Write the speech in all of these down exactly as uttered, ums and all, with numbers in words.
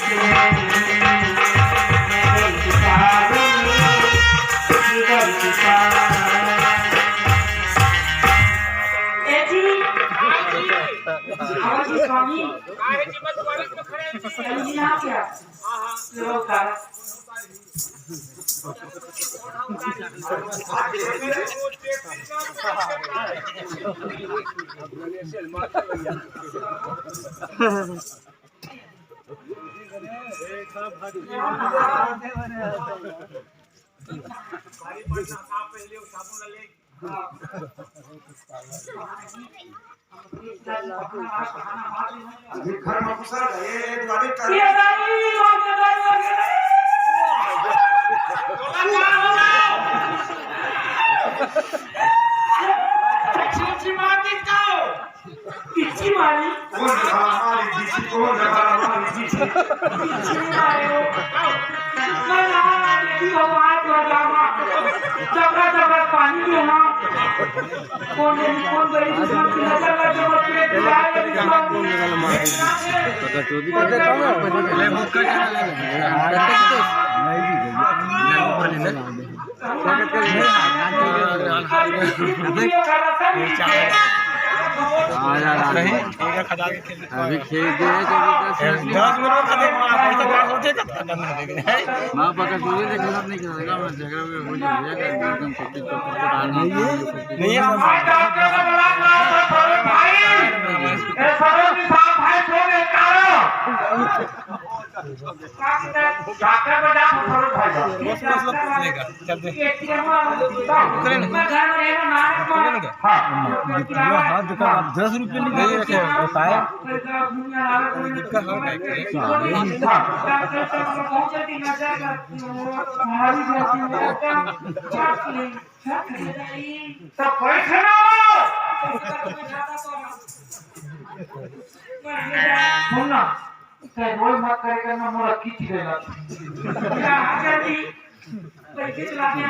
ए जी, आवाज स्वामी। ए जी, यहाँ क्या? लो, का? अभी घर में घुसा था, ये, ये द्वारे कर। ये दाई, मर गया, दाई, मर गया, दाई। अच्छी, अच्छी बात है, क्या हो? किसकी मारी? कौन हमारी किसी, कौन हमारी किसी? किसकी मारी हो? मैं ना, देखी हो, बात हो जाना। चपरा, चपरा पानी देना। कौन गई, कौन गई, दुश्मन की नजर लग गई, वो पेट पिराए, दुश्मन की। पकड़ चोरी कर दे, कौन है? ले, मुक्का क्या ले? हाँ यार, अभी खेल दिया है, कभी दस मिनट। दस मिनट का देखो, ऐसा क्या होते हैं, कब तक करना है, लेकिन है। माँ पकड़ चोरी से खत्म नहीं करेगा, मैं झगड़ा भी हो जाएगा, एकदम पकड़, पकड़, पकड़, आना। नहीं है। डॉक्टर को जा, सरोज भाई। बस, बस, बस, लेगा। चल दे। करे ना। हाँ। पूरा हाथ दुखा, आप दस रुपये नहीं दे रहे थे, बताया। दुखा हाथ है। हाँ। तो पैसे ना। सुन ना, ते रोई मत करे करना, मोर अक्की चिरे ला। क्या जल्दी? पैसे चला के आ।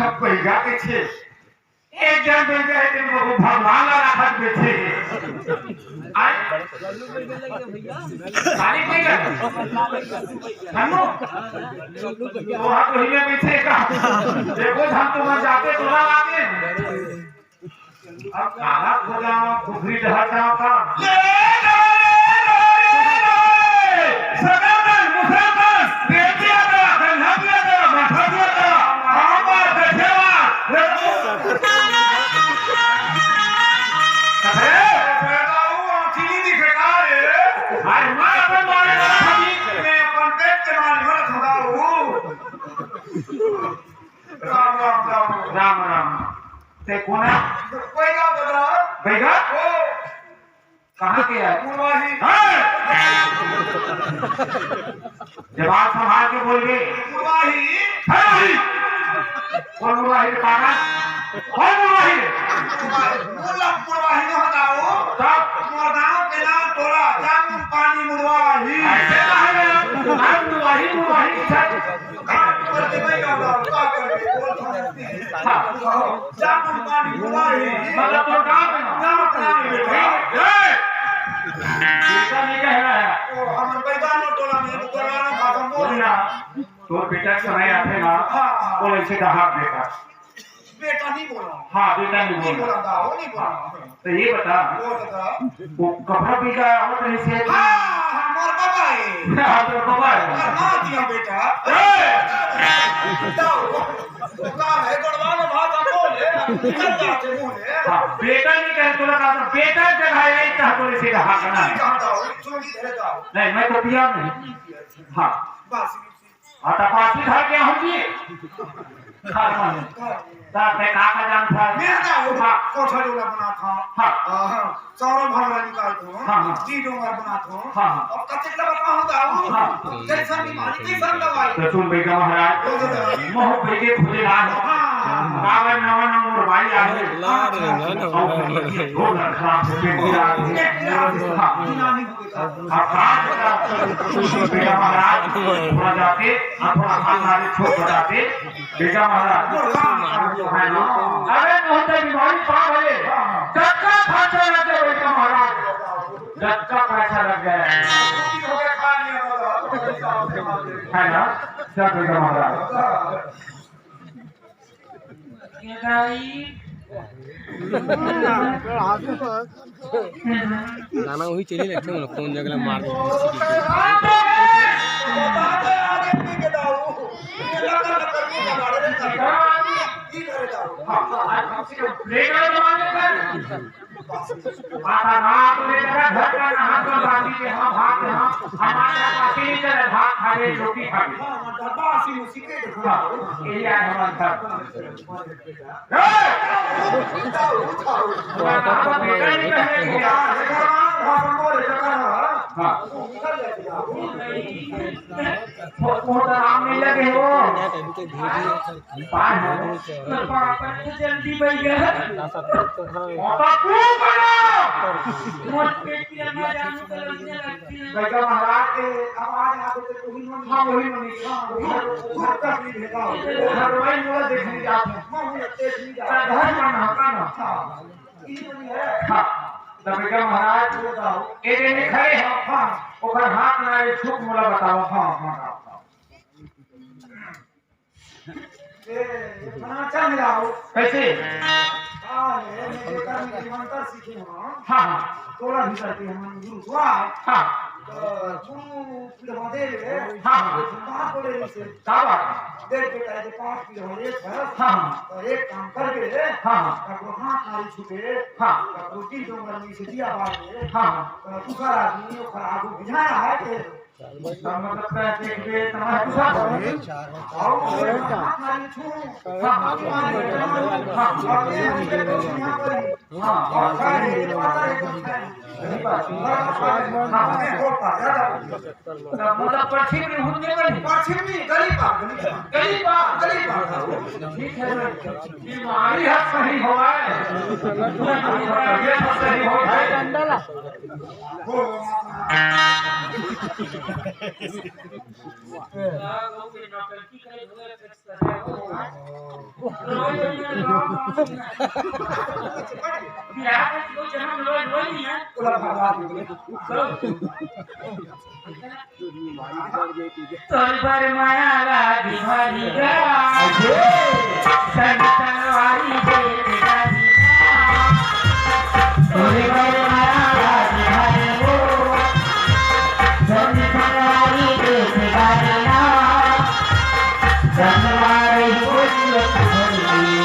अब पैसा के छे। एक जन बैठे है, दिन को भगवान ला राखत बैठे है। आए? खाली नहीं कर। हनु? तो हाथ वही में बैठे का? देखो, हम तो मर जाते, तो ना लाते। अब काला खोजावा, खुखरी डहर जावा का। ले, ले, ले, ले, ले, ले। सदातन, मुसलमान, बेटिया का, गंधर्विया का, मठरिया का, आवा, देखेवा, ले। अरे, बेटा, वो आँखी नहीं दिखे का रे? अरे, मैं अपन मारे वाला था जी। मैं अपन पेट के मारे वाला था वो। राम, राम, राम। राम, राम। ते कोन हे? बैगा दादा। बैगा? ओ। कहाँ के हे? मुरवाही। हाँ। जबान संभाल के बोल बे। मुरवाही। हाँ। कोन मुरवाही रे पागल? कोन मुरवाही रे? मुरवाही, मुरवाही न हो जाओ। तब? मोर गाँव के नाम टोला, जामुन पानी मुरवाही। ऐसे कहा गया? नाम मुरवाही, मुरवाही। हाँ। जामुन पानी मुरवाही। मतलब तोर गाँव के नाम? गाँव के नाम बेटा। ए! बेटा नहीं कह रहा है। ओ, हमर बैदानो टोला में, तो टोला में भाषा बोल। सुन ना, तोर बेटा के समय आथे ना, हाँ, हाँ। बोले से डहाक बेटा। बेटा नहीं बोला। हाँ, बेटा नहीं नहीं बोला। बोला था, वो नहीं बोला। हाँ। तो ये बता, वो बता। वो कपड़ा पी के आवत रहिस हे। हाँ, हाँ, मोर बाबा हे। हाँ, तोर बाबा हे। मोर माँ दिया बेटा। ए! बताओ, वो, वो का हे, गड़वा में भाषा बोले, निकल जाते मुँह ले। हाँ, बेटा नहीं कहे, तोला कहा था, बेटा जगह यही कहा, बोले सीधा हाँ करना। नहीं कहा था, वो चोरी धरे था। नहीं, मैं तो पिया नहीं। हाँ। बस। हाँ, त पाछी धर के आहूँ जी। हाँ, हाँ। त ते का का जानथस? मैं ना वो हाँ। कोठा डोला बनाथों। हाँ। हाँ, हाँ। सौरभ भगवान निकालथों। हाँ, हाँ। जी डोंगर बनाथों। हाँ, हाँ। अब कतेक ला बताहूँ त आहूँ। हाँ। जैसा बीमारी, तैसा दवाई। त सुन बैगा महाराज, बोल दे। महूँ बैगे खोजे ला आहूँ। हाँ, हाँ, हाँ। काबर नवा नवा मोर बाई आहे। ला रे, ना, ना, अउ ना, ना। ढोल खराब से पेट गिरा। हाँ। अब आज बेटा, बेटा महाराज, थोड़ा जाके, अब थोड़ा हाथ मारे, छोड़ बजाते, बेटा महाराज। अरे, बहुत बीमारी पार है। जब का खर्चा लग गया, बेटा महाराज, जब का पैसा लग गया। है ना? जय दुर्गा महाराज। गाना वही चली लगते हैं, फोन जगला मार दे। माता रात में तेरा घर का नहा तो बाकी के हम भाग, हम हमारे पास ही चले, भाग खा ले, रोटी खा ले। हाँ, डब्बा सी उसी के देखो। हाँ, ये है हमारा घर। ए! हमारा बेटा नहीं कहने के लिए। हाँ। वो, वो तो नाम नहीं लगे वो। पार हो। जल्दी भैया। पापा तू बना। मोट पेट की अम्मा जानू कर लड़कियां लगती हैं। भैया महाराज के आवाज आते थे, वही मन, हाँ, वही मन, हाँ, वही मन। घर का भी भेदा हो। घर वाली मोला देखने जाते हैं। हाँ, वो तेज नहीं जाते। घर पर नहाता ना। हाँ। ये बनी है। हाँ। तो भैया महाराज, ये बताओ। ये देने खड़े हो। हाँ। ओकर हाथ ना ये छुप मोला बताओ। हाँ, हाँ, हाँ, हाँ। ए, खाना अच्छा मिलाओ। कैसे? हाँ, ए, मैं जेकर में मंत्र सीखे हूँ। हाँ, हाँ। तोरा भी करके हम गुरु हुआ। हाँ। तो गुरु पीढ़ा दे रे। हाँ, हाँ। बात बोले रे से। का बात? देख बेटा, ये पांच पीढ़ा एक है। हाँ, हाँ। तो एक काम कर दे। हाँ, हाँ। तो हाथ नारी छुपे। हाँ। तो दो तीन डोंगर में से दिया बार दे। हाँ, हाँ। तो दूसरा आदमी ओकर आगू बुझाना है कि मतलब, पैसे के तमाम कुछ। हाँ, हाँ, हाँ। मतलब, पश्चिम में हुन के बनी। पश्चिम में, गली पार, गली पार। गली पार, गली पार। ठीक है, बीमारी है, सही हो है। तबीयत सही हो है। तोर बर माया लागी भारी गा। संग संगवारी दे दे गारी ना। तोर बर माया लागी भारी गो। संग संगवारी दे दे गारी ना। संगवारी बोलिए तुम्हारी।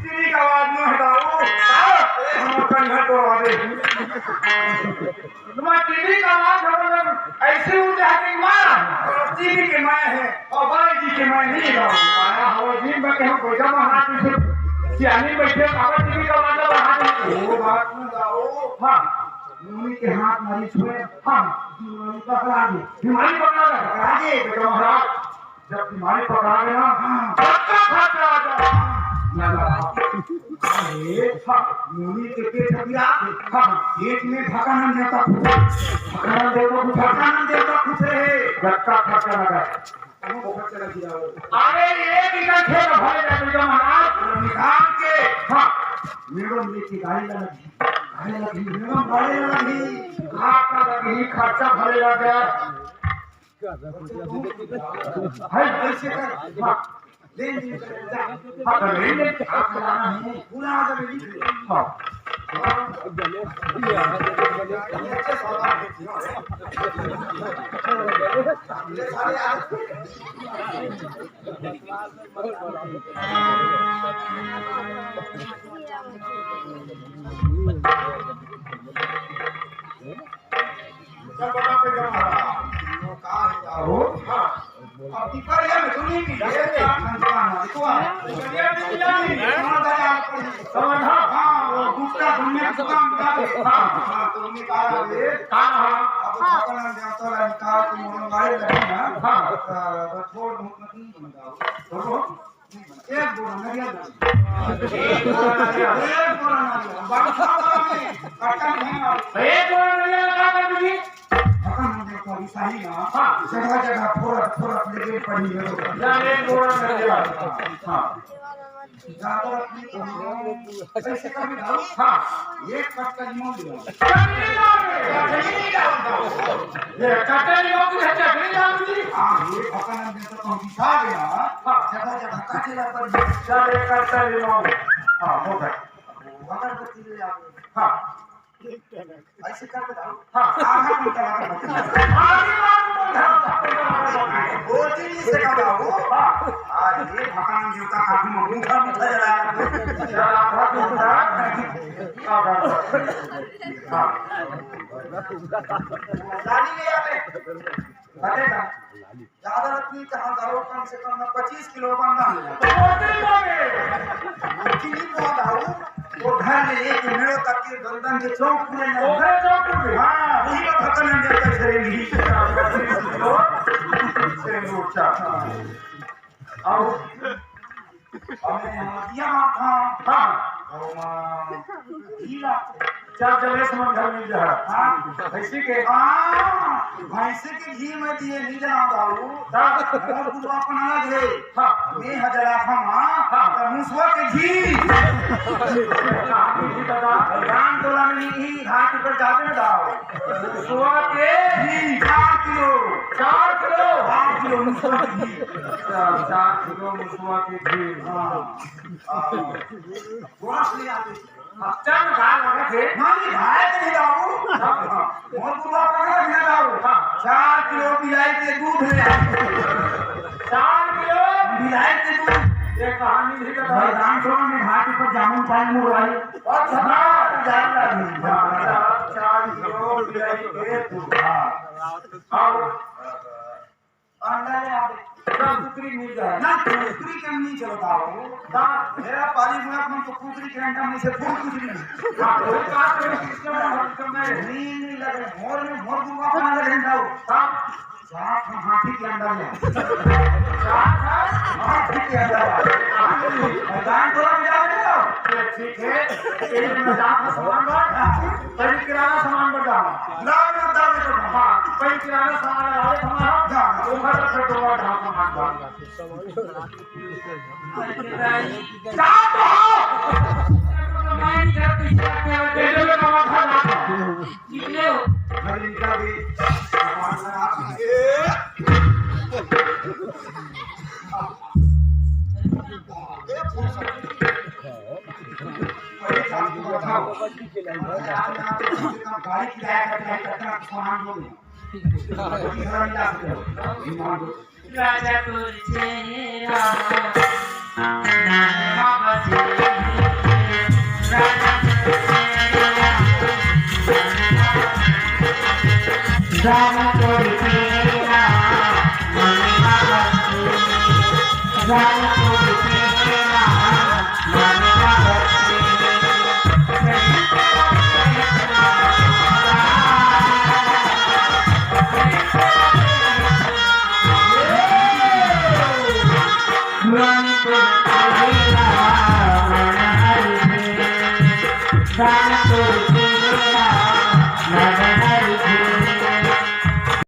चीनी का आवाज न हटाओ। हम कन्या तो आवे। तुम्हारा चीनी का आवाज, मतलब, ऐसे ऊंचा है कि माँ, चीनी के माँ है, और बाई जी के माँ नहीं गाओ। आया हवा जी, मैं कहूँ, कोई का महाराज जी से सियानी बैठे, बाबा चीनी का आवाज बढ़ा दे। वो बात न गाओ। हाँ। मुनि के हाथ मारी छुए, हाँ। बीमारी पकड़ा दे। बीमारी पकड़ा दे। पकड़ा दे, बेटा महाराज। जब बीमारी पकड़ा दे ना, हाँ। सबका खर्चा आ जाए। ना, ना, हाँ। अरे, हाँ, मुनि के पेट गिरा दे। हाँ, पेट में भगवान देवता खुश। भगवान देवता खुश। भगवान देवता खुश रहे। सबका खर्चा लगा। अरे, एक एकड़ खेत भरे ला दुर्गा महाराज। निकाल के, हाँ, मेड़ो लेके गाड़ी ला लगी, गाड़ी ला लगी, मेड़ो गाड़ी ला लगी। आपका लगी खर्चा भरे ला गया। है, ऐसे कर, हाँ, लेन देन कर, जा। हाँ, तो लेन देन, हाँ, हाँ, हाँ। पूरा आ जावे, लिख ले। हाँ। चल बता पे जमा। का है हो? हाँ। अब पिपरिया में तो नहीं मिले। पिपरिया में तो नहीं मिले। हाँ, वो गुप्ता घूमने का काम कर। हाँ, हाँ, तो उन्हें कहा रे। हाँ, हाँ। अब भगवान देवता ला निकाल के मोरंग मारे लगे ना। हाँ। तो छोड़, मत, मत, मत, मत, मत, एक बोरा नरियल डाल। एक बोरा नरियल। एक बोरा नरियल। बाबू साहब, कट्टा नहीं है। तो एक बोरा नरियल का कर दूंगी? भगवान हम लोग को अभी सही ना। हाँ। जगह जगह फोरत, फोरत लेके पड़ी है। या एक बोरा नरियल। हाँ। ज्यादा रखनी तो हम कैसे कर भी डालूं? हाँ। एक कट्टा नींबू डाल। ये कट्टा नींबू की चटनी डाल दी। हाँ, ये भगवान हम लोग को अभी सही ना। हाँ। जगह जगह कचरा पड़ गया। चल, एक कट्टा ले लाओ। हाँ, हो गया। अगरबत्ती ले आओ। हाँ। ऐसे कर बताओ। हाँ। आधा घंटा अगरबत्ती। आधी बात में धरो, धरो, धरो, धरो। बोलती नहीं से का बाबू। हाँ। आज ये भगवान देवता का भी मीठा, मीठा जलाया। जला था, मीठा। हाँ, हाँ, हाँ। हाँ। जानी नहीं आते। बनेगा। ज्यादा रखनी कहाँ करो, कम से कम ना पच्चीस किलो बंधन। होते ही होंगे। वो चीनी को दाऊ, वो घर में एक मेड़ो तक के बंधन के चौक पूरे ना। वो घर चौक पूरे। हाँ, वही का भक्तन अंदर तक करेंगी। पच्चीस किलो, से ऊंचा। अब हमने यहाँ दिया माथा। हाँ। और माँ, घी लाते। चार जलेस मन घर मिल जा। हाँ। भैंसी के। हाँ, भैंसी के घी में दिए नहीं जना दाऊ। हाँ। मोर गुरुआ अपना लगे। हाँ। मैं हजरा था माँ। हाँ। तो मुसवा के घी। कहाँ की घी दादा? राम टोला में नहीं घी, घाट पर जाते ना दाऊ। मुसवा के घी चार किलो। चार किलो? चार किलो मुसवा के घी। चार, चार किलो मुसवा के घी। हाँ। गोरस ले आते। चल, गाय लगे थे। ना, नहीं, गाय तो नहीं लाऊं। हाँ, हाँ। मोर बुआ पकड़ के लाऊं। हाँ। चार किलो बिलाई के दूध ले आऊं। चार किलो? बिलाई के दूध। ये कहानी भी तो मैदान छोड़ में घाट पर जामुन पान मुरवाई। अच्छा। हाँ, जान रहा हूँ। हाँ, चार किलो बिलाई के दूध। हाँ। और अंडा ले आवे। ना कुकरी मिल जाए। ना कुकरी के नहीं चलता हो। ना। मेरा पाली में अपन तो कुकरी के अंडा में से फूल कुकरी। हाँ, तो का करे, सिस्टम है, सिस्टम है। नहीं, नहीं लगे। मोर में, मोर गुरुआ अपना लगे अंडा हो। हाँ। चार ठो हाथी के अंडा ले। चार ठो? हाथी के अंडा। मैदान टोला में जावे तो। ये ठीक है। तेल में चार ठो सामान बांट। कहीं किराना सामान बंटा। ना, ना, दावे तो। हाँ, कहीं किराना सामान आवे हमारा। जा। वो घर पे तो सामान बांट। गाड़ी किराया करके हम कितना सामान बोले। राजा तुझे